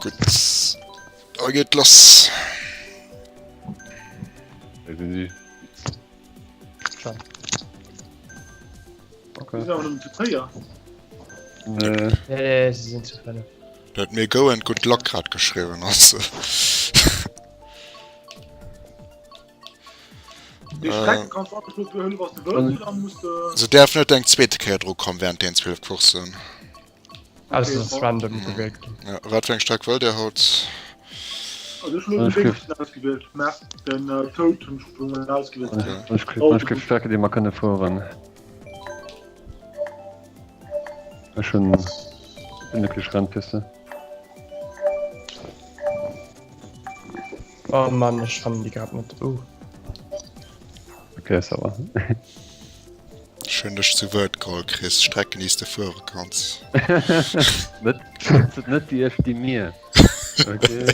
Gutt, da geet lass. Wéi sinn si? Schon. Okay. Sinn awer nëmmen zu 4. Nee. Nee, nee, sie sind zu 5. Der huet mir Go and good luck grad geschriwwen, also. Déi Strecken kanns du einfach nur huelen, was du wëlls, oder musst du. Se däerfen net eng zweete Kéier dru kommen während den 12 Courssen. Also es ass random gewielt ginn. Ja, wat fir eng Streck wëllt Dir haut? Also ech hunn elo den Déngschten ausgewielt, mä den Toad hunn ech elo ausgewielt. Ech kriff Strecke déi mer kënne fueren. Ech hunn wierklech Rennpiste. Oh Mann, ech fannen déi grad net. Uh. Okay, ça va. Ech hunn dech zu Wuert geholl, Chris. Strecken déi s de fuere kanns. Net, net déi ech, déi mir. Okay.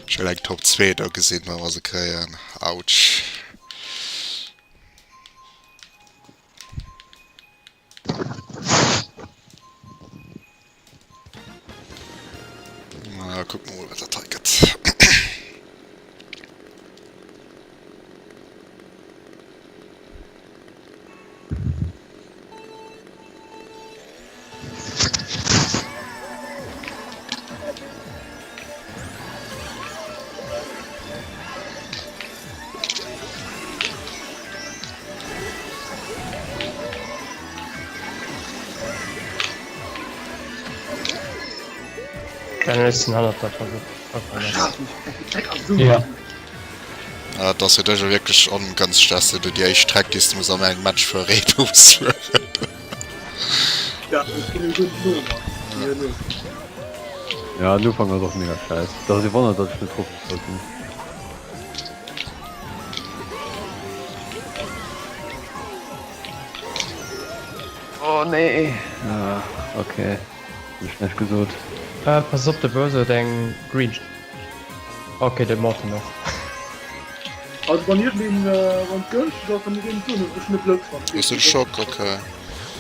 Ech wëll eng Top 2 do gesinn, wa mer se kréien. Autsch. Na, kucken mer mol, wat dat hei gëtt. Dann ist den hannert der Versuch. Ja. Ah, dat ass jo dësch wierklech ongënschteg, dass du déi éischt Streck, déi s du muss am engem Match fueren, Rebus fueren. Ja, ech ginn e gudden Numm. Ja, den Ufank ass och mega scheiss. Dat ass e Wonner, datt ech net drop gestallt hunn. Oh nee! Ah, okay. Hab ech näischt gesot. Äh, pass op, de Bowser huet eng Green. Okay, de Morton och. Also wann iergendeen wann et gënschteg ass, dann muss een et soen, ech hunn e Blëtz wann et Hues du de Schock? Okay.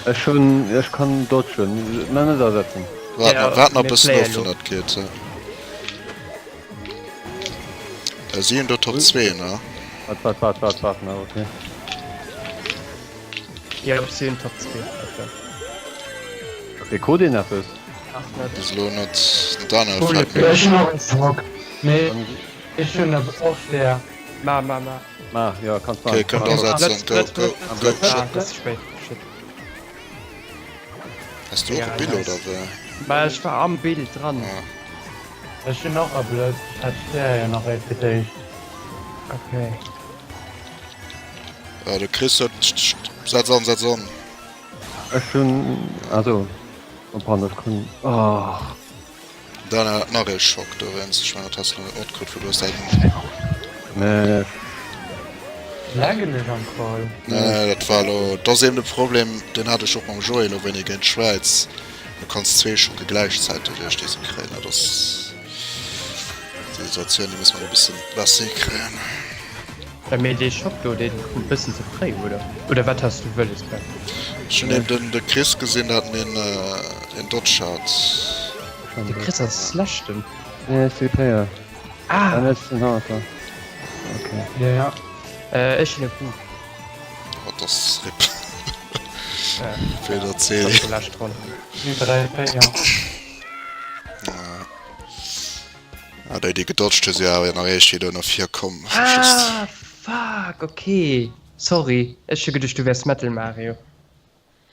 Ech hunn, ech kann dodgen, mä net asetzen. Waart Ja, nach, waart nach mir bëssen playen of, wann lo. dat geet. Ja. Äh, si hunn do Top 2, ne? Waart, waart, waart, waart, waart nach, okay. Ja, si hunn Top 2. Okay. Okay, krut een eppes? Ach, net. Bis elo net. Den Daniel Cool, vläit okay. méi. Ech hunn och e Schock, mee ech hunn och der. Ma, ma, ma. Ma, jo, kanns Okay, maachen. kënnt asetzen. Blëtz, Go, Blëtz, go, Blëtz, go. Blëtz. Ah, Schock. das ist spät. Shit. Has du och Ja, e Bill nice. oder wéi? Ma ech war am Bild dran. Ah. Ech hunn och e Blëtz, ech hat d'Stär jo nach fir d'éischt. Okay. Ja, de Chris huet. Setz an, setz an. Ech hunn, also, oh pardon, ech krunn, oh. Daniel hat nach ee Schock dowéinst. Ech mengen, dat has du net matkritt, wou du hues däin. Nee. Laggen ech am Call? Nee, dat war elo, dat ass eben de Problem, deen hat ech och mam Joé elo wéini géint d'Schwäiz. Du kanns zwee Schocke gläichzäiteg duerch déi se kréien. Dat ass déi Situatioun, déi muss mer elo e bëssen besser hikréien. Mee dee Schock do, dee koum e bëssen ze fréi, oder? Oder wat has du wëlles, Ben? Ech hunn eben den de Chris gesinn, dat en een Dodge hat. De Chris ass leschten. Nee, ech si Player. Ah! An ech sinn Hannerter. Okay. Ja, ja. Ech hunn e Buch. Oh, dat ass RIP. Ja. Fir der Dat CD. ass déi lescht Ronn. Si 3, 4. Ja. Ah, déi déi gedodged hu si awer nach éischt wéi do no vir komm. Just. Ah, fuck, okay. Sorry, ech hu geduecht du wärs Metal Mario.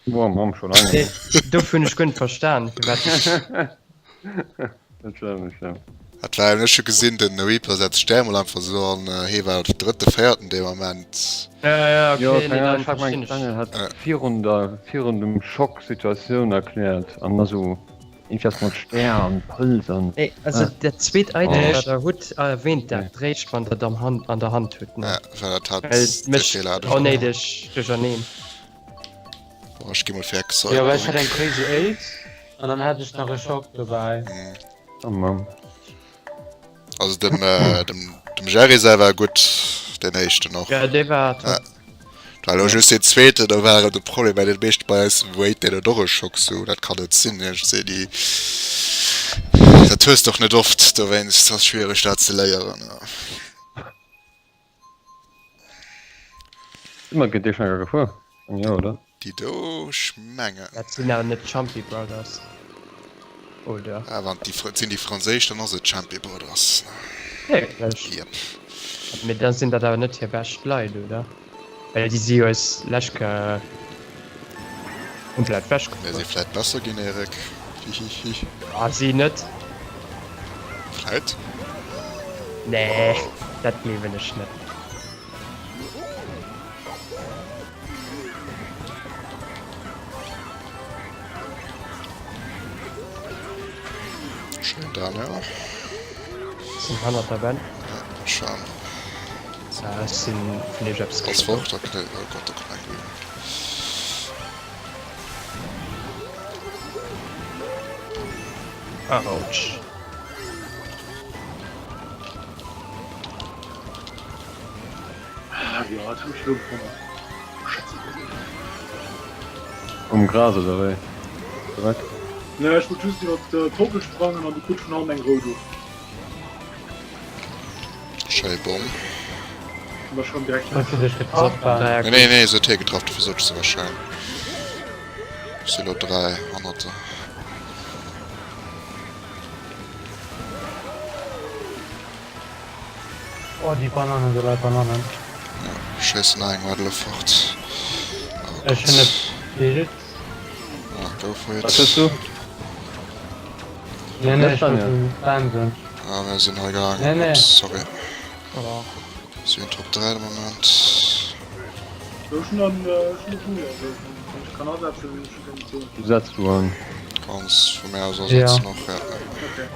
Boah, Mamm, schon lange. Nee, dofir hunn ech guer net verstan, firwat ech. Net schlëmm, net schlëmm. Dat war eben, ech hu gesinn, den Reaper setzt Stär mol einfach esou an hee war drëtte, véierten dee Moment. Ja, ja, okay, Jo, nee, keine Ahnung, dann ech hat verstinn meng ech. Daniel hat virun der, virun dem Schock-Situatioun erkläert an da sou. Irgendwie ass mat Stär an Pëlz an. Nee, also dat zweet Item Oh. wat der hutt, erwähnt dat réischt wann der am Hand an der Hand hutt ne? Ja, well dat hat Well et de mécht Feeler hat ech och. onnéideg duercherneen. Boah, ech gi mol fir Exoit. Jo, well ech hat eng Crazy 8 an dann hat ech nach e Schock dobäi. Oh Mann. Also dem, äh, dem, dem Jerry säi war gutt, den éischten och. Ja, dee war top. Ja. Da elo just deen zweeten, do war de Problem bei den meeschten bei eis, wait, deen huet och e Schock, sou dat kann net sinn, ech seh déi. Dat hues de och net oft, dowéinst ass schwiereg dat ze léieren. Si mer géint déi schon enker gefuer? Jo, oder? Déi do, ech mengen. Dat sinn awer net d'Ciampi Brothers, oder? Ah, wann déi, et sinn déi franséisch, dann ass et Ciampi Brothers. Wierklech? Yep. Mee da sinn dat awer net hir bescht Leit, oder? Well déi si jo eis lescht Kéier komplett wech Mir si gefuer. vläit besser ginn, Eric. Hihihi. Ah, si net. Vläit. Nee, dat gleewen ech net. Schéin Daniel. Sinn hannert der Ben. Ja, schon. Ah, ech sinn vun iech eppes Ass fort, okay. Oh Gott, da kommt eng Grün. Autsch. Ah, ja, dat hu ech elo bekommen. Schätze. Um Gras oder wéi? Dreck. Nee, ech wollt just iwwer d'Koppel sprangen an du krut vun hannen eng rout of. Schéi Bomm. War schon direkt. Huet se dech getraff? Nee, nee, nee, se huet hie getraff, dofir sot ech se war schéin. Ech si lo 3 hannert der. Oh déi Bananen, do läit Bananen. Ja, schéissen nach eng Waddele fort. Oh Ech hunn e Gott. Bild. Ah, go for it. Wat hues du? Nee, nee, ech Daniel. wollt den bremsen. Ah, mir sinn hei gehangen. Nee, nee. Ups, sorry. Oh. Si hunn Top 3 de Moment. Ech hunn dann, ech hunn e Boomer, also wann ech kann asetzen, hunn ech schon keng Optioun. Du setz du an. Kanns vu mir aus Ja. asetzen och, ja. Okay.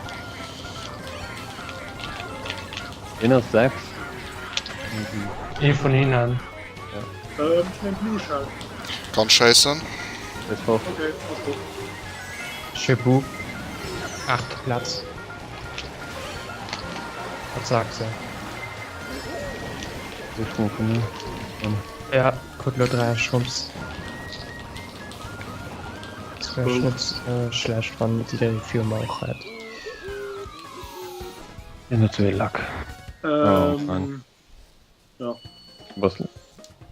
Ween ass 6? Ee vun hinnen. Ähm, ech nehm Blue Shell. Kann schéissen. Ass fort. Okay, ass fort. Chebu. 8. Platz. Wat sagt se? Sech mol vun mir. Ja, krut lo 3 Schwupps. Das wär net äh, schlecht, wann déi Firma och hätt. Hien huet souvill Lack. Oh, fein. Ähm, ja. Was?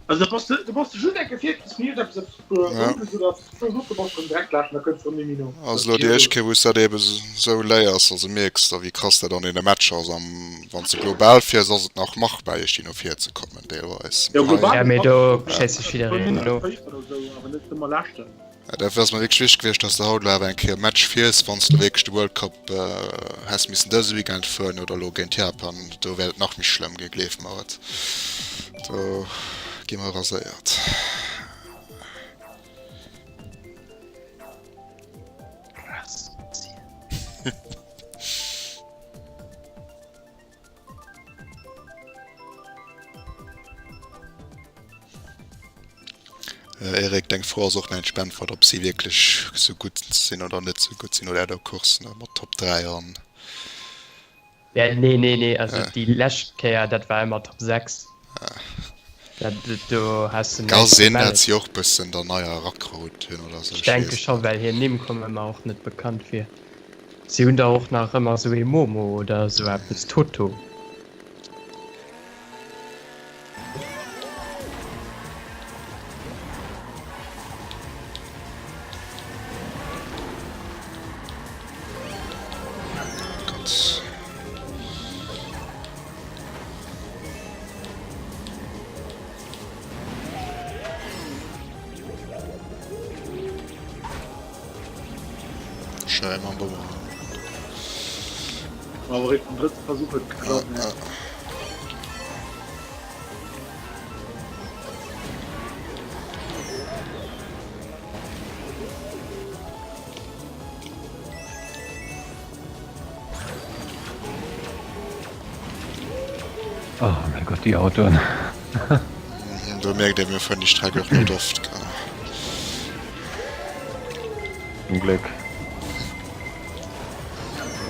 Also da bass de, da bass de just eng Kéier vir, kriss vun iergendeppes eppes Ja. Routes oder eppes Routes, da bass de rëm direkt laascht an da kënns de rëm méi no. Also elo déi éischt Kéier wou s dat eben sou léiers, also mierks da wéi krass dat an deene Matcher ass. Am wann s de global fiers ass et nach machbar iergdi no vir ze kommen deelweis. Ja, Hei. global Ja, mee do schéisst sech jiddereen no. Oder sou, awer net ëmmer leschten. Ja, dafir ass mer wierklech wichteg gewiescht, dass de haut elo awer eng Kéier e Match fiers, wann s de wierklech de World Cup häss missen dëse Weekend fueren oder elo géint Japan. Do wär et nach méi schlëmm ginn, gleef mer et. Do gi mer raséiert. Eric, deng Fro ass och näischt beäntwert, ob si wierklech sou gutt sinn oder net sou gutt sinn oder der Course ne mat Top 3 an. Ja, nee, nee, nee, also déi lescht Kéier, dat war ëmmer Top 6. Dat, do has de Ka näischt sinn, dat gemellt. si och bëssen der neier erakrut hunn oder sou, Ech ech denke weess scho, net. well hir Nimm komme mer och net bekannt vir. Si hunn der och nach ëmmer sou ee Momo oder sou eppes, Toto. Gott. Schéin mam Boomerang. Awer eréischt beim drëtte Versuch huet et geklappt, ne? Oh mein Gott, déi Autoen. Do mierkt een, mir fueren déi Streck och net oft, gell. Zum Gléck.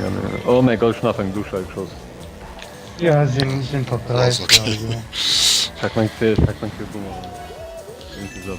Ja, nee. Oh mein Gott, ech hun nach eng Blue Shell geschoss. Ja, sinn sinn Top 3 Ass okay. Check meng Ziel, check meng Ziel, Boomerang. Irgendwie so.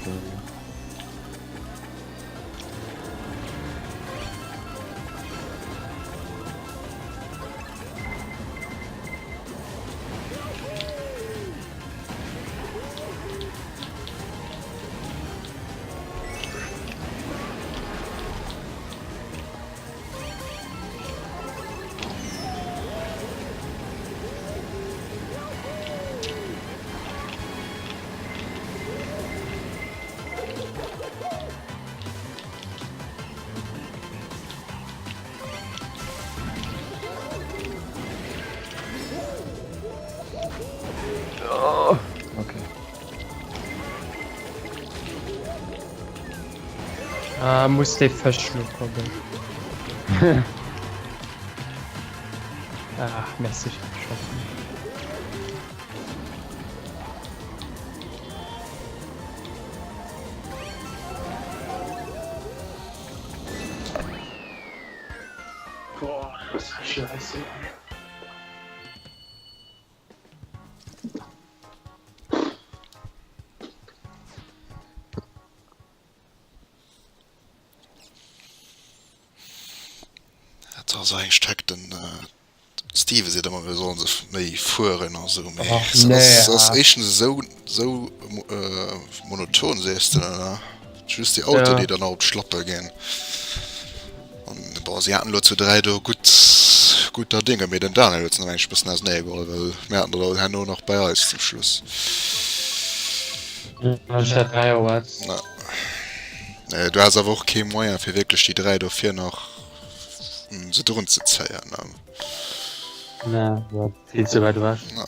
Oh, okay. Ah, muss dee Fësch lo kommen. ah, merci fir de Schock. Boah, das ist scheiße. Dat ass eigentlech check den Steve seet ëmmer mir sollen se méi fueren a sou mee ass ass éischtens esou esou monoton sees de ne just déi Autoen déi dann nach op d'Schlappe ginn an bon si haten elo zu 3 do gutt gutter Dinge mee den Daniel huet se nach eigentlech bëssen ausenee geholl well mir haten der herno nach bei eis zum Schluss. Ech hat 3 Awards. Nee, du has awer och kee Moyen fir wierklech déi 3 dofir nach se drun ze zéien ne? Nee, war vill ze wäit ewech. Ja.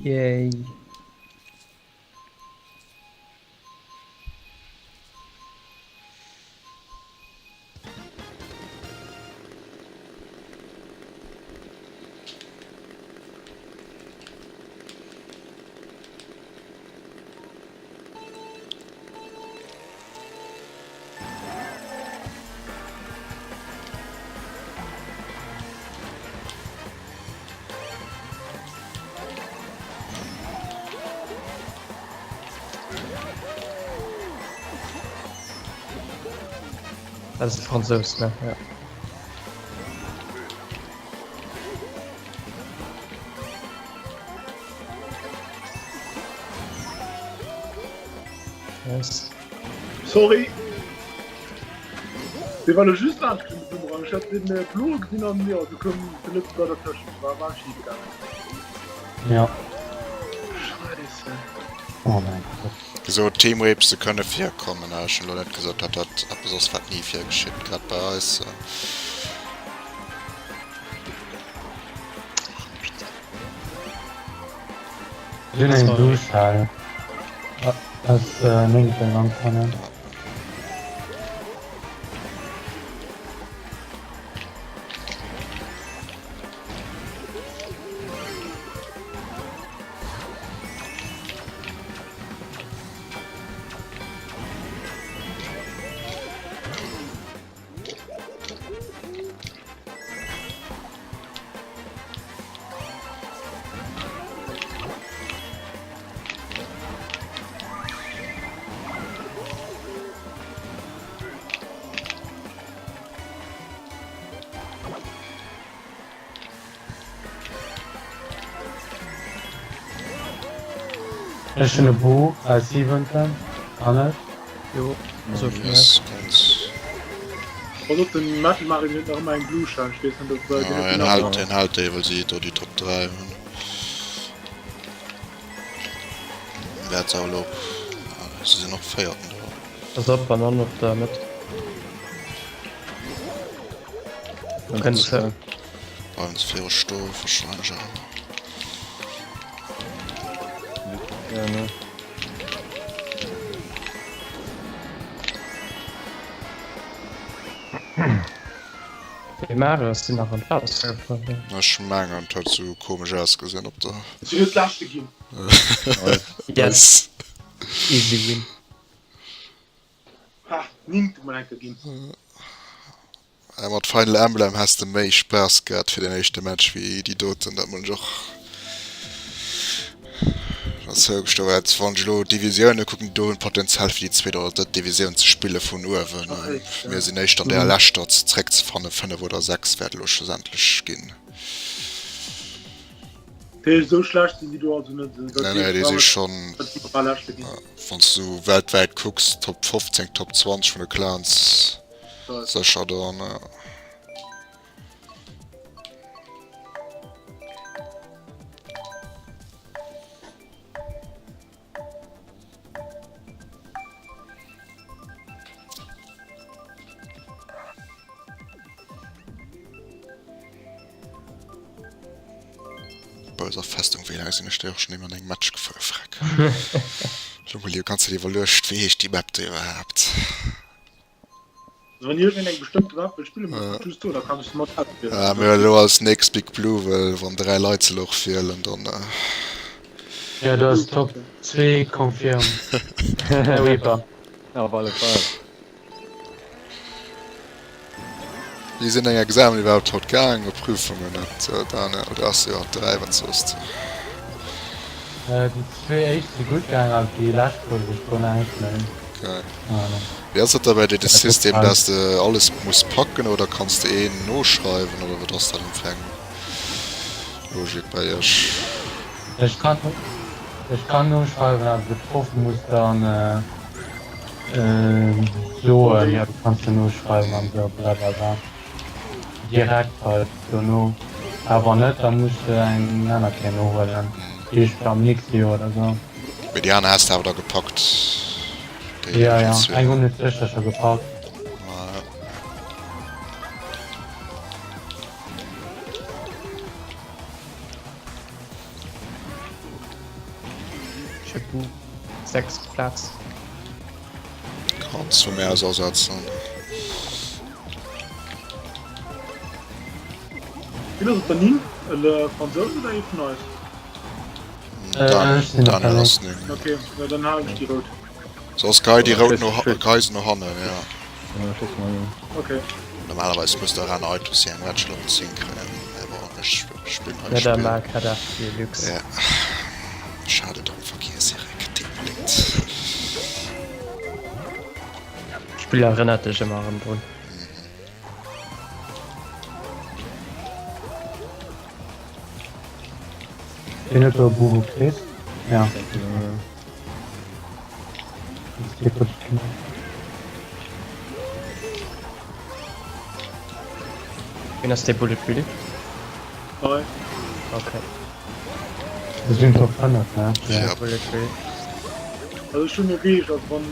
Yay. Dat ass de Fransous, ne? Ja. Yes. Sorry. Dee war lo just laanscht komm, de Boomerang. Ech hat den bloe gesinn an jo, du koum de Lëtzebuerger dertëschent. War war schief gaangen. Ja. Scheisse. Oh mein Gott. Gesot, Teamwapes se kënne virkommen. Ech hunn elo net gesot, datt dat eppes ass, wat ni virgeschitt, grad bei eis. Ech hunn eng Blue Shell aus 19 anscheinend. Ech hunn e Buch aus siwenten an ech. Jo, also vun Yes, ganz. Pass op, den Metal Mario huet nach ëmmer eng Blue Shell, ech weess net ob Ja, deen huet en déi nach hält, ëmmer. en hält déi, well si do déi Top 3 hunn. Wäert se awer elo, si sinn och Véierten do. Pass op, Banann op der Mëtt. Kënnt se. Bleiwen se viru stoe wahrscheinlech awer. Déi Marios sinn nach an d'Waasser gefall. Ech mengen et huet sou komesch ausgesinn op der. Si huet d'Leschte ginn. Yes. Easy win. Ha, Ninte mol enker ginn. Mat Final Emblem häss de méi Spaass gehat fir den éischte Match wéi déi doten, dat muss ech och dozou gestoen. Wann ech elo d'Divisioune kucken, déi do hunn d'Potenzial fir déi zweet oder drëtt Divisioun ze spille vun uewen. Mir sinn éischter an där leschter zeréckzefannen, 5 oder 6 wäert elo schlussendlech ginn. Esou schlecht sinn déi do also net. Nee, nee, déi si schonn, wann s du weltwäit kucks, Top 15, Top 20 vun de Clans. Sécher dann, ja. bei eiser Festung. Wéi laang sinn ech déi och schonn nimmer an engem Match gefuer, freck. Ech hu mol déi ganz Zäit iwwerluecht, wéi heescht déi Map do iwwerhaapt? Also wann iergendeen eng bestëmmte Map wëll spillen, muss en just soen, da kann ech se mat auswielen. Ah, mir huelen elo als nächst Big Blue, well wann 3 Leit se elo och wielen, dann. Jo, do ass Top 2 confirmed. Här Weber. Ja, op alle Fall. Wéi sinn deng Examen iwwerhaapt haut gaang, op Prüfungen, dat Daniel? Oder ass jo haut 3, wat soss de? Déi zwee éischt si gutt gaang, awer déi lescht wollt ech guer näischt méi. Okay. Wéi ass dat da bei dir de System, dass de alles muss packen oder kanns de een noschreiwen oder wat ass dat dann fir eng Logik bei iech? Ech kann ech kann noschreiwen, awer de Proff muss dann soen, jo du kanns jo noschreiwen an esou blablabla. Direkt halt dono. Awer wann net, da muss de eng aner Kéier nohuelen, heescht am nächste Joer oder esou. Mee déi aner häss de awer da gepackt? Déi Ja, ja, eng hunn ech sécher scho gepackt. Ech hunn 6 Plaz. Kanns vu mär aus asetzen. Wien ass op der 9? E Fransous oder ee vun eis? Daniel ass 9. Ok, jo dann halen ech déi rout. Soss gei déi rout no gei se no hannen, jo. Ok. Normalerweis muss der Rana Aitus eng Ratchel op 10 kréien, mä bon, ech spillen hei Ja, da Spill. mag Hadaf Deluxe. Ja. Schade drëm, vergiess Erik, deep leed. D'Spill erënnert dech ëmmer erëm drun. Wien huet do e Buch kritt? Ja. Wien ass dee Bullet Bill? Hei. Okay. Mir sinn Top 5, ne? Ja. Bullet Bill. Also ech hunn erreecht, also wann.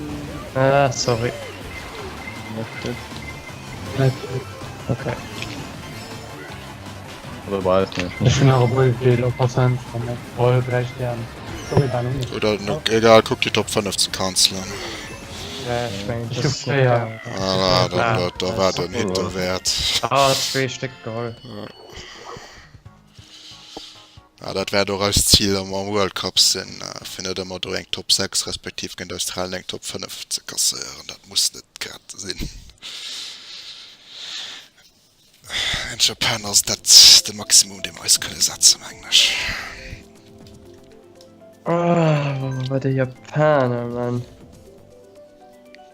Ah, sorry. Okay. Oder bei eis nicht. Ech hunn nach e Bullet Bill, oppassen, voll 3 Stern. Sorry, Ben. Oder egal, kuck déi Top 5 ze cancelen. Ja, ech mengen, Ech das hu ist net 4. gaangen. Ah, da, Ah, da, da war den Hit derwäert. Ah, zwee Stéck geholl. Ja, dat wäert och eist Zil am am World Cup sinn, fir net ëmmer do eng Top 6 respektiv géint Australien eng Top 5 ze kasséieren. Dat muss net grad sinn. In Japan ass dat de Maximum, dee mer eis kënne setzen, mengen ech. Ah, bei de Japaner, Mann.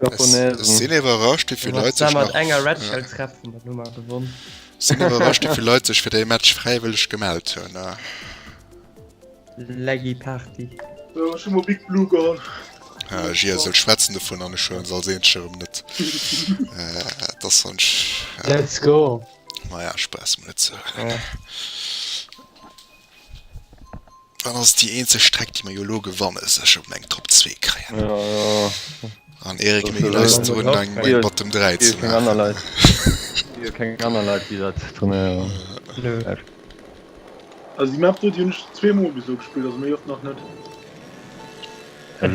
Ech sinn iwwerrascht, wéi vill Leit sech mat nach enger Red Shell treffen, dann hu mer gewonnen. Sinn iwwerrascht, wéi vill Leit sech fir dee Match fräiwëlleg gemellt hunn. Laggy Party. So, ech hu mol Big Blue geholl. Äh, Gia soll schwätzen dovun an ech huelen se als eenzeg erëm net. Äh, dat ass sonst. Let's go! Naja, Spaass mol net ze huelen. Ja. Dann ass et déi eenzeg Streck, déi mer jo elo gewanne, sécher op eng Top 2 kréien. Ja, ja. An Erik, mir ginn eis drun, eng eng Bottom 3 ze Keng aner maachen. Leit. Gi keng aner Leit, déi dat trainéieren. Nö. Also déi Map do, déi hunn ech zweemol bis elo gespillt, also méi oft nach net.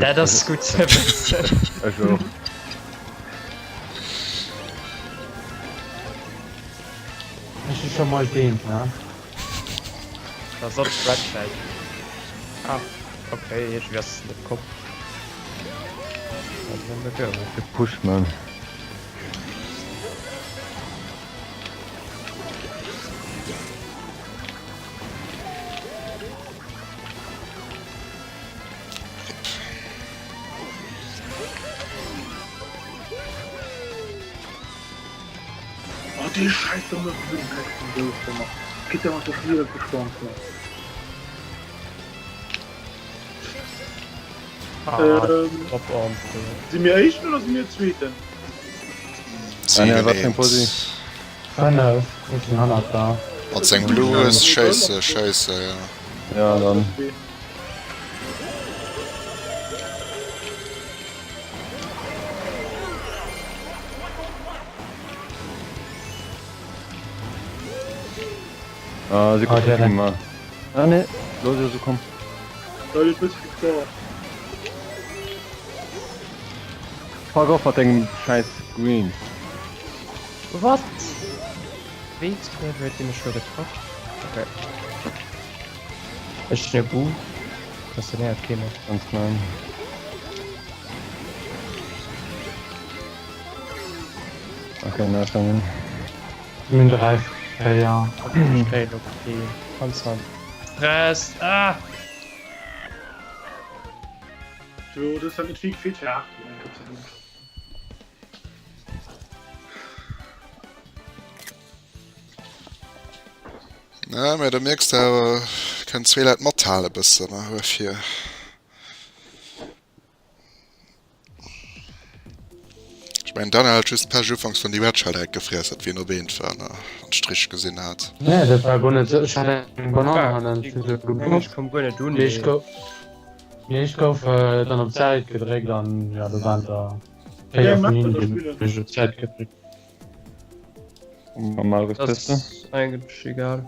Dat ass gutt ze wëssen. Ech och. Ech si scho mol deent, ne? Da soll Red Shell. Ah, okay, iergendwéi ass es net komm. Gepusht, man. Oh dee Schäiss da muss esou den Dreck vum Gouf gemaach. Kritt der mat der Schmiere gespannt ne. Ah, Ähm, top on. Si mir éischten oder si mir zweeten? Daniel, wat fir eng Posi? 5, ech sinn hannert der. Mat seng Blues, schéisse, schéisse, ja. Ja, dann. Ah, si Ah, der kuckt mal. Ah, nee. Lo ass ukomm. Dat huet e bësse gedauert. Fuck off mat dengem schäiss Green. What? Wéi zum Teufel huet dee mech lo getraff? Okay. Ech hunn e Buu. Impressionéiert kee méi. Ganz klein. Okay, na dann. Mir hunn 3, 4. Ech kréien lo kee Panzer. Stress! Ah! Du, du hues halt net vill gefeelt fir 8 un eng Kéier ze hunn. Na, mä da mierks de awer, kënnen zwee Leit mathale bëssen, ne, huerfir. Ech mengen, d'Anna hat just Pech ufanks, wann déi Red Shell direkt gefriess hat, wéi en op eent war, ne, wann ech et richteg gesinn hat. Nee, dat war guer net sou. Ech hat eng Banann hannen zu sou Ech koum guer net un. Mee ech gouf, mee ech gouf dann op d'Säit gedréckt an jo, do waren der 4 vun hinnen, déi mech op d'Säit gedréckt. Am Marius Das Piste. ass eigentlech egal.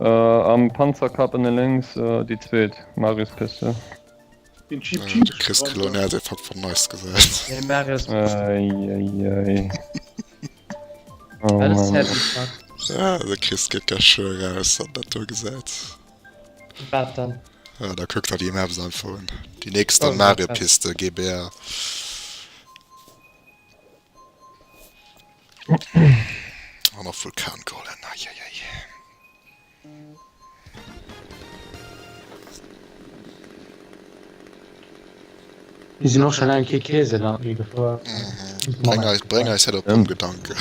Äh, am Panzerkap ënne lénks äh, déi zweet Marius Piste. Den Cheap Äh, Cheap de Chris Colonel säi Fuck von Nice gesäit. Nee, Marius Ei, ei, ei. Oh Wat ass Mann. Happy Fuck? Ja, de Chris geet gar schön raus, wann dat do gesäit. Wat dann? Ja, da kuckt er déi Maps einfach un. Déi nächst Oh, dann Mario Piste, GBR. An och Vulkangollen, eieiei. Mir sinn och scho laang kee Käseland méi gefuer. Bréng eis, bréng eis net op domm Gedanken.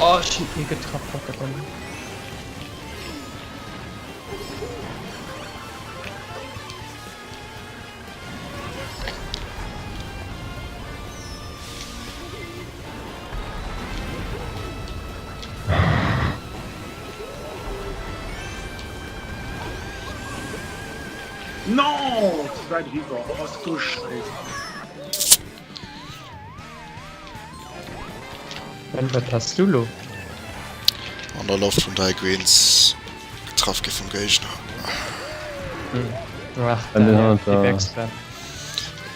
Oh, ech hunn ee getraff, what the hell. Non! Ze wäit eriwwer. Oh, ass do Scheiss. Ben, wat has du lo? An der Loft vun 3 Greens getraff gi vum Géigner. Ach, An den da, hat déi er- Backspam.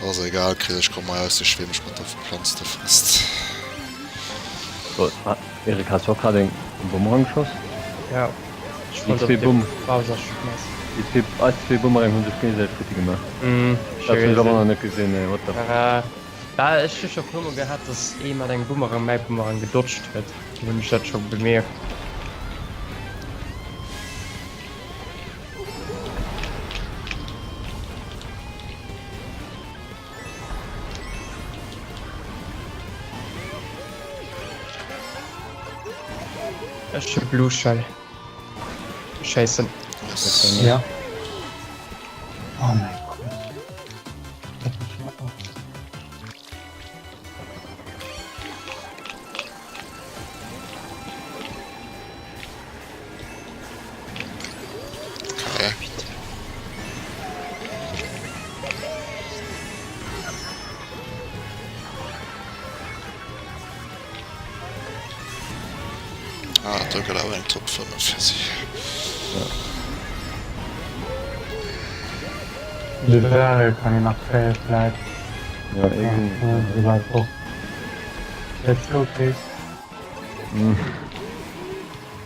Ass egal, Chris, ech komm hei aus, ech schwimm mech mat der Planz de fest. So, ah, Erik, has du och grad eng Bumerang geschoss? Ja. Ech Déi wollt op zwee de Bum Bowser schmeissen. Déi zwee, eis zwee Bumerang hunn sech géigesäiteg futti gemaach. Mm, Dat hunn ech awer nach net gesinn, nee, what the. Ah, bah, ech hu scho puer mol gehat, dass ee mat engem Bumerang mäi Bumerang gedodged huet. Du hunn ech dat scho bemierkt. Ech hu Blue Shell. Schéissen. Yes. Ja. Oh mein Gott. Dat ist schon auch. Okay. Ah, do gëtt awer eng Top 5 fir si. De Dario kann een nach kréie vläit. Ja, irgendwie. Ja, och. Let's go, Chris.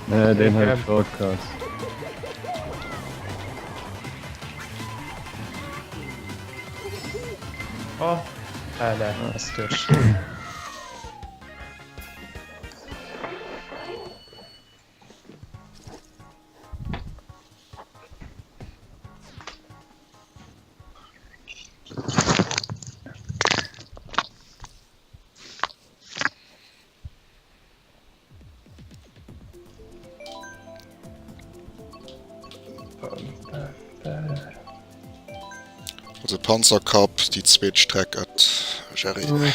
Nee, deen huet Shortcuts. Oh. Ah, ne, ass duerch. Also Panzerkap, déi zweet Streck at Jerry. Mhm.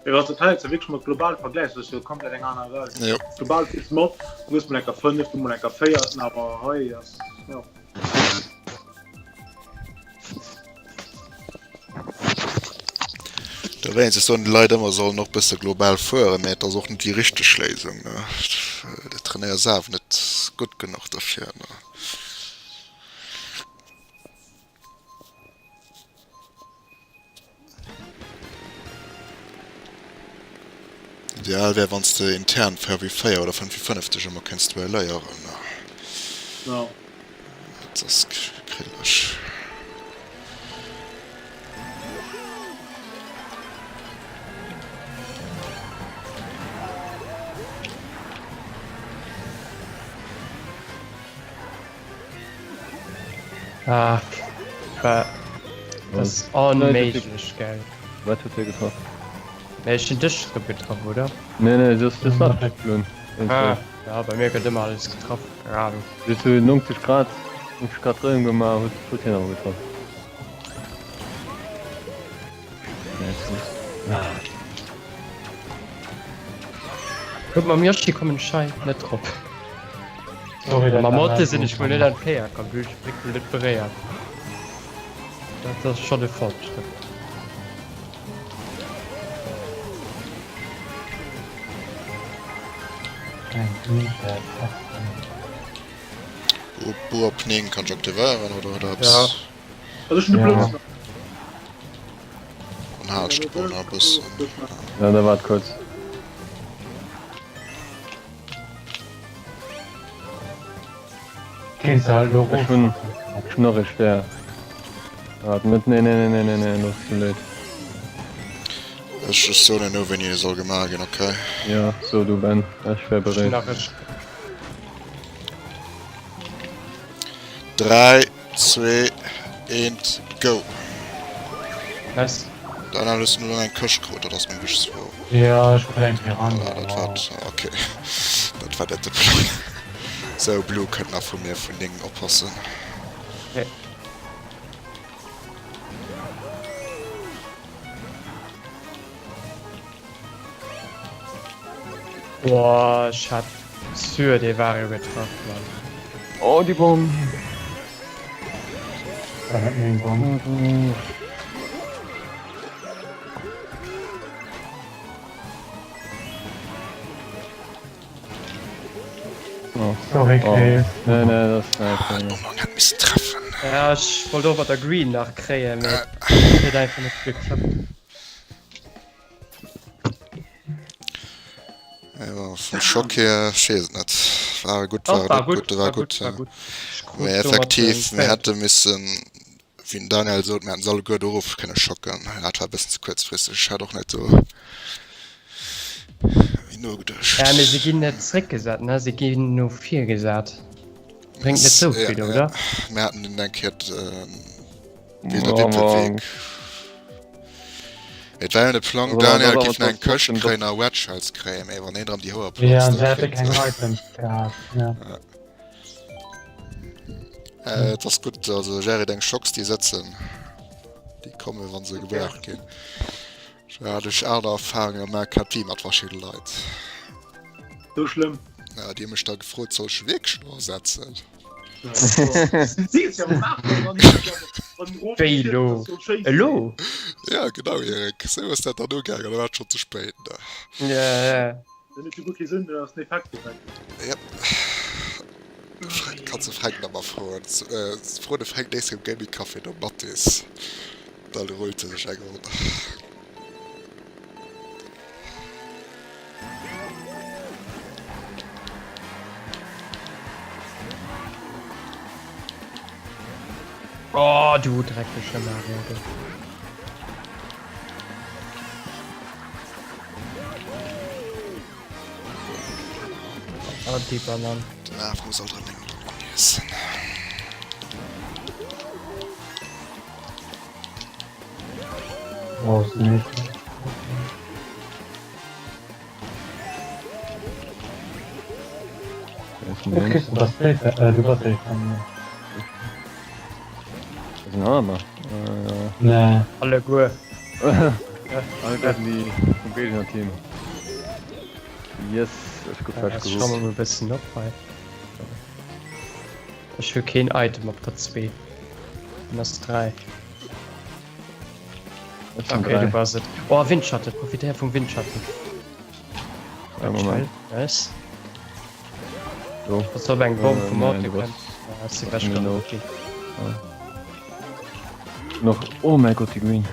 Mee wann s de d'Highlights da wierklech mol global vergläichs, dat ass jo komplett eng aner Welt. Jo. Global kriss mat, du hues mol enker 5, du mol enker 4, awer hei ass, jo. Dowéinst, ech soen de Leit ëmmer, sollen och bësse global fueren, mee et ass och net déi richteg Léisung, ne. Du trainéiers awer net gutt genuch derfir, ne. Ideal wär wanns de intern 4v4 oder 5v5 dech ëmmer kéints duelléieren. Ja. Dat ass krilleg. Ah, war das ist onméiglech geil. Wat huet hie getraff? Mee ech hunn dech drop getraff, oder? Nee, nee, das, das war Blun. Ah, ja, bei mir gëtt ëmmer alles getraff, keine Ahnung. Du hues 90 Grad, 90 Grad Dréiung gemaach, huet, huet hien awer getraff. Guck mam Yoshi kommen ech hei net drop. Mam Motte sinn ech mol net an d'Kéier komm, du hues d'Bréck mol net beréiert. Dat ass schonn e Fortschrëtt. Buer 9 kann ech aktivéieren oder huet der eppes? Ja. Also ech hunn de Blëtz nach. Dann haalt ech de Bou nach e bëssen. Ja, da waart kuerz. Kéints de halt elo Ech hunn ech hunn nach ee Stär. Waart net, nee, nee, nee, nee, nee, elo ass ze late. Ech ech soen elo wéini e soll gemaach ginn, okay? Ja, so du Ben, ech wär Ech hunn bereet. nach e Stär. 3, 2, 1, go! Nice. Daniel, hues du elo eng Këscht krut? Dat ass meng wichtegst Fro. Jo, ech krut eng Piranha. Ah, dat war, okay. Dat war net de Plang. Sou, Blue kënnt nach vu mir vun 9 oppassen. Okay. Boah, ech hat sur dee Wario getraff, Mann. Oh, déi Bomm! War net meng Bomm. Oh. Sorry, Chris. Oh. Nee, nee, dat ass net. Ah, d'Bomm hätt missen treffen. Ja, ech wollt och mat der Green nach kréien, mee et huet einfach net geklappt. Ja, vum Schock hier, ech weess et net. War gutt, Doch, war war net gutt, gutt, war war gutt, gutt. war Ja. gutt. Ech krut Mee domat effektiv, en mir Fail. hätte missen, wéi den Daniel sot, mir hätten se alleguer do erof kënne schocken. Dat war e bëssen ze kuerzfristeg. Ech hat och net do méi nogeduecht. Ja, mee se ginn net zréckgesat, ne? Se ginn no vir gesat. Bréngt net sou Ja, vill, ja. oder? Mir haten den eng Kéier, Wéi der Wippelweg. Et war jo de Plang, Daniel giff nach eng Këscht kréien a Wedge Shells kréien, mee wann een erëm déi Houer Ja, platzt, se da hätte kritt. keng Items gehat, ja. Äh, et ass gutt, also Jerry, deng Schocks déi sëtzen. Déi komme wann se gebraucht ginn. Da hat ech aner Erfahrungen gemaach gehabt wéi mat verschidde Leit. Sou schlëmm? Ja, déi hu mech da gefrot, soll ech wierklech elo ersetzen? Wéi elo? Elo? Ja genau Erik, sou ass dat dann ugaangen, da war et schonn ze spéit ne. Ja ja. Yep. Kanns de Fränk nach mol froen. Fro de Fränk nächst Kéier um Gaming Café nom Mathis, dann rullt e sech eng Ronn. Oh, du dreckege Mario, du. Oh, die Banan. Den Af muss alt erëm eng Banan iessen. Brauchst nicht. Chris, du bass safe, äh, du bass safe. Sinn aner. Nee. Alleguer. Alleguer déi vum Géigner-Team. Yes, ech gouf fest geholt. Ech schramme mol e bëssen op hei. Ech hu keen Item op der 2. Dann ass 3. Okay, du bass et. Oh, Windschatten, profitéier vum Windschatten. Ja, Moment. Nice. So. Pass op eng Bomm vum Äh, Auto du kënnt. bass- Ah, ass ewech Genau. geholt ginn. Noch. Oh mein Gott, die Green.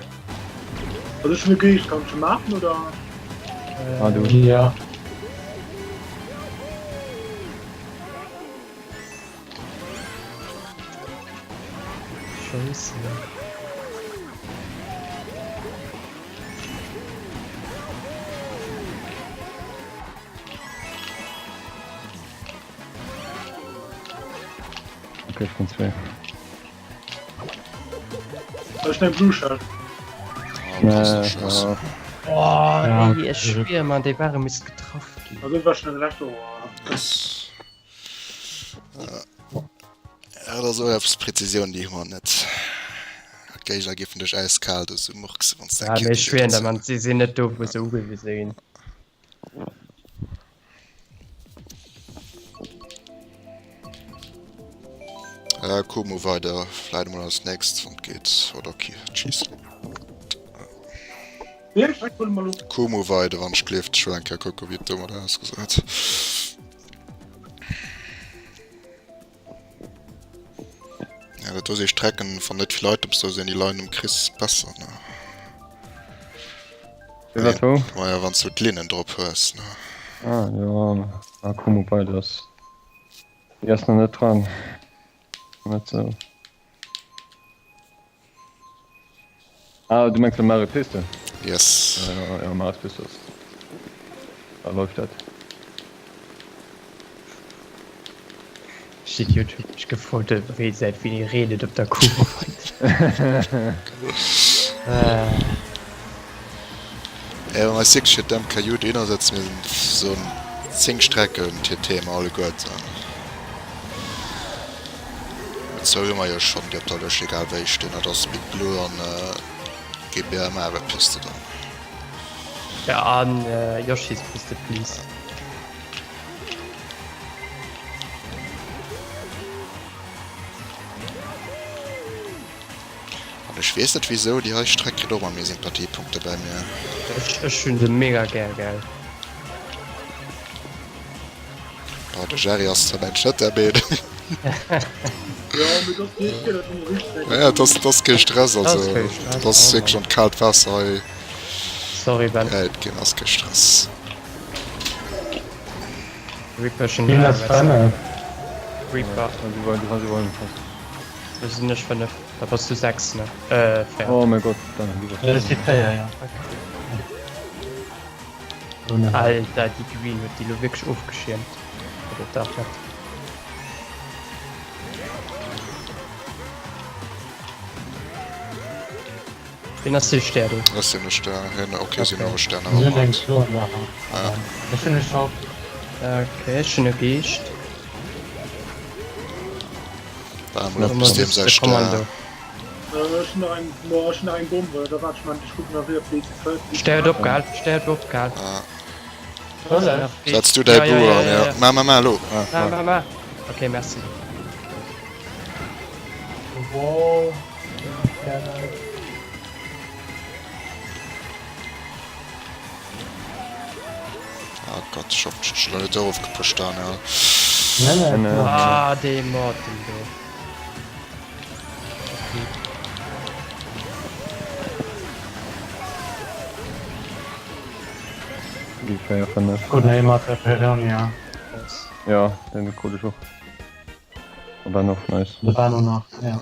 Also ech hunn e Geescht, kann ech e maachen oder? Ah, du. Ja. Scheisse. Okay, ich bin zwei. Ech hunn eng Blue Shell. Ah, Nee, ja. Oh, Ja. ey, ech schwier, Mann, déi ware misst getraff ginn. Also dat war schon den leschte. Oh. Yes. Ja, dat ass och eppes Präzisioun, déi hu mer net. D'Géigner géifen dech äiskal do sou murksen, wann s de Ja, eng mee Kéier ech schwieren der, déi Mann, si sinn net do, wou se ugewise ginn. Ja, kucke mer weider. Vläit emol als nächst, wann et geet. Oder okay, tschüss. Kumo weider wann ech gleeft ech wëll eng Kéier kucke wéi et domat ausgesäit. Ja dat do si Strecken wann net vill Items do sinn, déi leien um Chris besser ne. Wéi wat wou? Maja wann s du d'Linnen drop hues ne. Ah jo, ah Kumo weider ass déi ass nach net dran. Net sou. Ah, du mengs bei Mario Piste? Yes. Ja, ja, Mario Piste ass. Da läuft dat. Steet YouTube mech gefrot, wéi säit wéini reent et op der Kuh? Ja, wann eis wierklech fir d'MKU dohinner setzen, mir sinn so 10 Strecken TT mer alleguerten. Zwou hu mer jo schonn, déi op der Lëscht, egal wéi stinn. Dat ass Big Blue an GBMA Piste dann. Ja an Yoshi's Piste please. An ech weess net wisou, déi hei Streck kritt och ëmmer méi Sympathiepunkte bei mir. Ech hunn se mega gär, gell. Oh, de Jerry ass zwar mensch net der Meenung. Ja, dat ass, dat ass kee Stress, also dat ass wierklech an d'kaalt Waasser hei Sorry Ben. gehäit ginn, ass kee Stress. Reaper schon Wien ass 5? Reaper. Do sinn ech 5, da bass du 6 ne? Äh 4. Oh mein Gott, dann hu Ech si 4, ja. Alter, déi Green huet déi lo wierklech ofgeschiermt. Oder dach net. Wien ass dee Stär do? Ech sinn e Stär. Hien, okay, sinn och e Stär, Mir hunn eng nevermind. Klo an der Hand. Ech hunn e Schock. Okay, ech hunn e Geescht. War emol op dem säi Stär. Ech hunn nach eng, boah, ech hunn nach eng Bomm, da waart ech mal, ech kucken nach wéi op déi ze Stär huet opgehal, Stär huet opgehal. Setz du däi Bu an, ja. Ma, ma, ma, lo. Ma, ma, ma. Okay, merci. Wow. Ah Gott, ich hab schon net erofgepusht, Daniel. Ah, dee Morten do. Déi 4, 5. Gutt, nee, mat der Piranha. Ja, den krut ech och. A Ben och, nice. De Ben och nach, ja.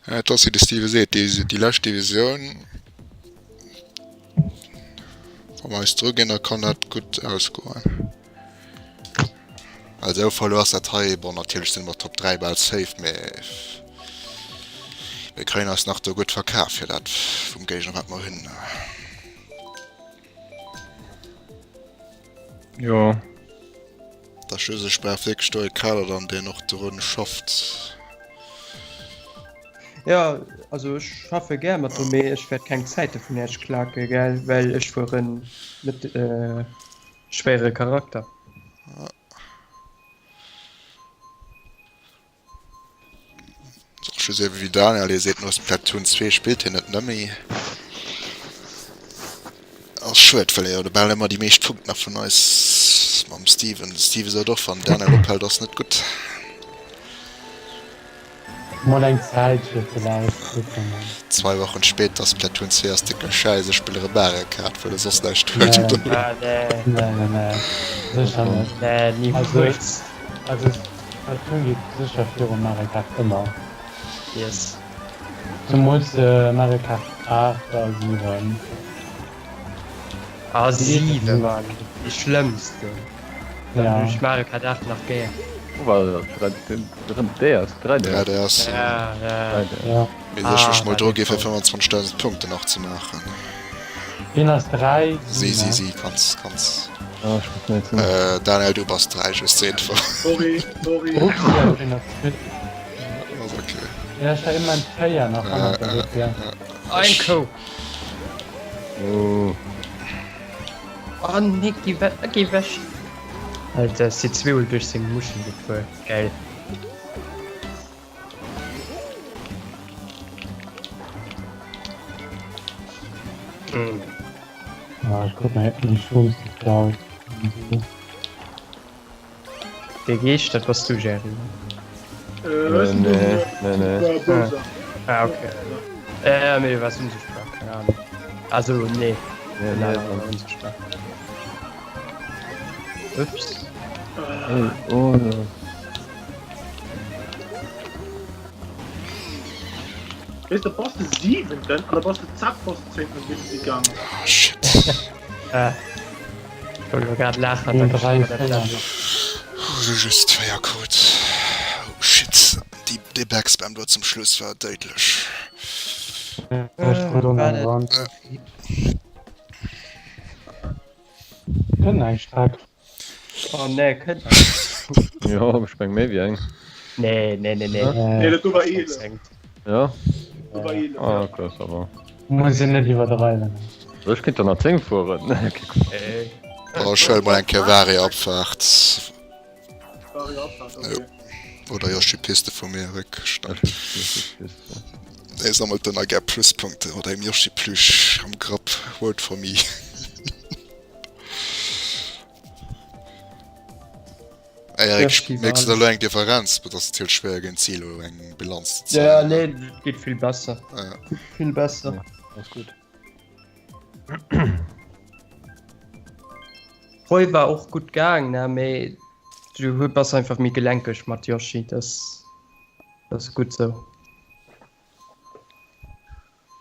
Et ass wéi de Steve seet, déi lescht Divisioun, wa mer eis dru ginn, da kann dat gutt ausgoen. Also esou verluer ass dat hei, bon natierlech sinn mer Top 3 bal safe, mee. Mir kréien eis nach do gutt verkaf fir dat vum Géigner wat mer hunn. Jo. Da just ech brauch wierklech do e Kader dann deen och drun schafft. Jo, also ech schaffe gär mat do, mee ech wäert keng Zäite vun Iech klake gell, well ech fueren net schwéiere Charakter. Och just ebe wéi Daniel, hie seet no Splatoon 2 spillt hien net nëmme. Ass schued, well hie jo bal ëmmer déi meescht Punkten nach vun eis mam Steven. De Steven sot och, wann Daniel ophält ass net gutt. Mol eng Zäitche villäicht, kucke mer. Zwei Wochen später, Splatoon 2 ass décke Schäiss, ech spille rem Mario Kart, well e soss näischt huet. Ah nee. Nee, nee, nee, sécher net. Nee, niemals. Also Splatoon geet sécher viru Mario Kart ëmmer. Yes. Zemools Mario Kart 8 a 7. Ah 7 waren déi schlëmmsten. Dann hunn ech Mario Kart 8 nach gär. Wou war dat? 3DS? 3DS? 3DS. Ja, ja. Ja. Mee sech mech mol dru gi fir 25.000 Punkten nach ze maachen. Wien ass 3? Si, si, si, kanns, kanns. Ah, ech muss net sinn. Äh, Daniel, du bass 3, just zur Info. Sorry, sorry. Ups, ja, ech sinn ass 2. Ass okay. Ja, ech war ëmmer 4 nach hannert der Lucia. Ein Kou. Oh. Oh nee, geh weg, geh weg. Alter, ist die Zwiebel durch seng Muschel gefuer. Geil. Mm. Ja, ich guck mal, die Chance geklaut. Dee Geescht, dat bass du, Jerry? Äh, nee, nee, nee. Ah, okay. Äh, mee du waars unsichtbar, keng Ahnung. Also, nee. Nee, Nee, nee. war unsichtbar. Ups. Hey, oh, no. Weess de, bass de siwenten an da bass de zack bass de zéngten an wéi gaangen. Ah, shit. Äh. Ech wollt elo grad laachen, Hun datt ech 3 iwwer dat 4. laachen. Hu just 4 krut. Oh shit, déi, dee Backspam do zum Schluss war déidlech. Ech krut och nach eng Wand. Kënnt eng Streck. Oh nee, kënnt eng. Jo, ech meng méi wéi eng. Nee, nee, nee, nee. Nee, dat do war 11. Ja? Do war 11. Ah, okay, ça va. Muss een net iwwerdreiwen. Ech kéint der nach 10 fueren. Oh, ech huele mol eng Kéier Varia-Abfahrt. Varia-Abfahrt, okay. Oder Yoshi Piste vu mir réck. E sammelt dann a gär Pluspunkte mat engem Yoshi Plüsch am Grapp. Vote for me. Eric, mierks du da lo eng Differenz? Et ass natierlech schwéier géint si elo eng Bilanz ze zéien. Ja, nee, geet vill besser. Ja. Vill besser. Ja, ass gutt. Roy war och gutt gaang, ne, mee du bass einfach méi gelenkeg mat Yoshi, das, das ass gutt sou.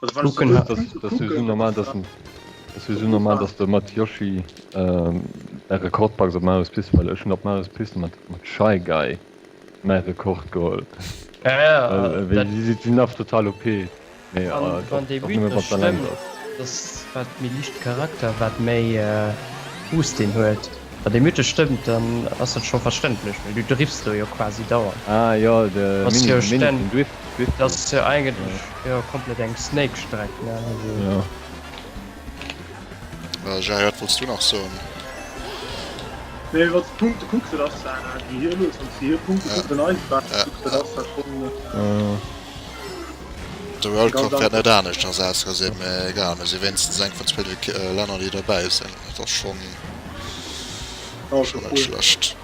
Kucken hat. Dat ass jo sou normal, dass den, dat ass jo sou normal, dass de mat Yoshi däi Rekord packs op Mario's Piste, well ech hunn op Mario's Piste mat mat Shy Guy mäi Rekord geholl. Ja, ja, Well dat. déi sinn awer total OP, mee An wann dee och nëmme Mythos wann s de alleng stëmmt, bass. dass wat méi liicht Charakter, wat méi Boost deen huet. Wann dee Mythos stëmmt, dann ass dat scho verständlech, well du driffs do jo quasi dauernd. Ah jo, de Ass Mini, jo de Mini, stänneg, den Drift, Drift. dat ass jo eigentlech jo komplett eng Snake-Streck, ne, also. Jo. Jerry, wat wollts du nach soen? Nee, wann s de d'Punkte kucks, dat ass déi hier lues, wann s de hir Punkte kucks an eis Punkte kucks, dat ass dat schonn. De World Cup wäert net aneschters ausgesinn, mee egal, mir si wéinstens eng vun 12 Länner déi derbäi sinn. Dat ass schonn schonn net schlecht.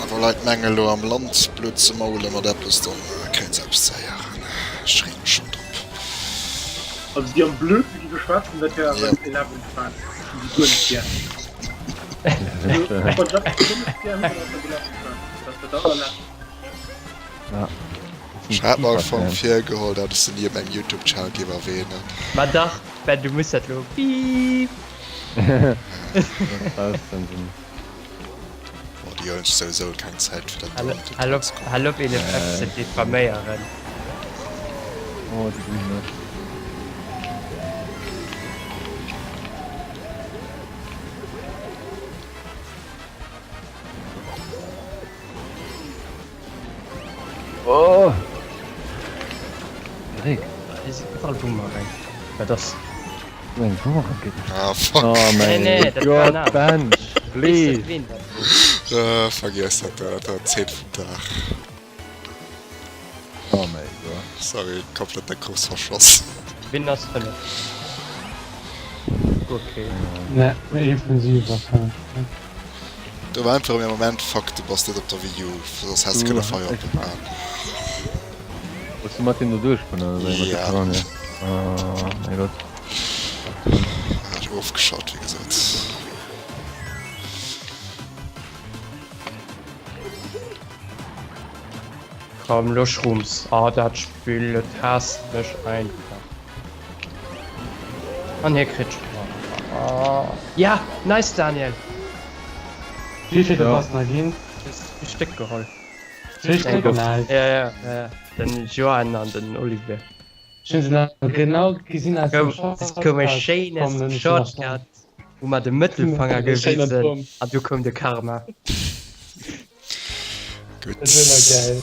A wa Leit menge lo am Land blöd ze maule mat eppes, dann kréien se eppes ze héieren. Ech freeë mech schonn drop. Also déi am blödste géife schwätzen, dat wär eis Eleven Fans. Ech hunn déi guer net gär. Also wann ech eppes besonnesch gär hunn, dann ass dat Eleven Fans. Dat ass dat allerlescht. Ech hat mer am Fong virgeholl, dat ech se ni op mengem Youtube Channel géif erwähnen. Ma dach Ben, du muss dat lo piip. Boah, déi. Déi huelen sech souwisou keng Zäit fir dat do am Hal Detail op, ze kucken. hal op een Effekt ze diffaméieren. Oh, déi Green net. Oh! Dreck. Hei sinn iwwerall Boomerang. Wat ass? Wou eng Boomerang geht? Ah, fuck. Oh Nee, mein nee, dat war Gott, en Ben, Weess net please. ween dat wor. Äh, vergiess dat, dat war d'Zeen vum Dag. Oh mein Gott. Sorry, komplett der Kurs verschoss. Wien ass 5? Okay. Ne, ee vun si wahrscheinlech. Do war einfach am Moment fuck du bass net op der Wii U, soss häss de kënne Fire Emblem maachen. Wolls du mat deem do duerchgoen oder wéi? Mat der Ja. Piranha? Oh mein Gott. Hat ech ofgeschalt wéi gesot. Komm lo Shrooms. Ah dat Spill et haasst mech einfach. An hie kritt oh. Ja nice Daniel. Wéi vill Ja. bass nach ginn? Hues Stéck geholl. Zwee Stéck? Nice. Ja ja ja den Joan an den Olivier. Ech hunn se nach genau gesinn aus dem Es koum e schéine Shortcut, hu mer de Mëttelfanger gewisen an du koum de Karma. Gutt. Dat war geil.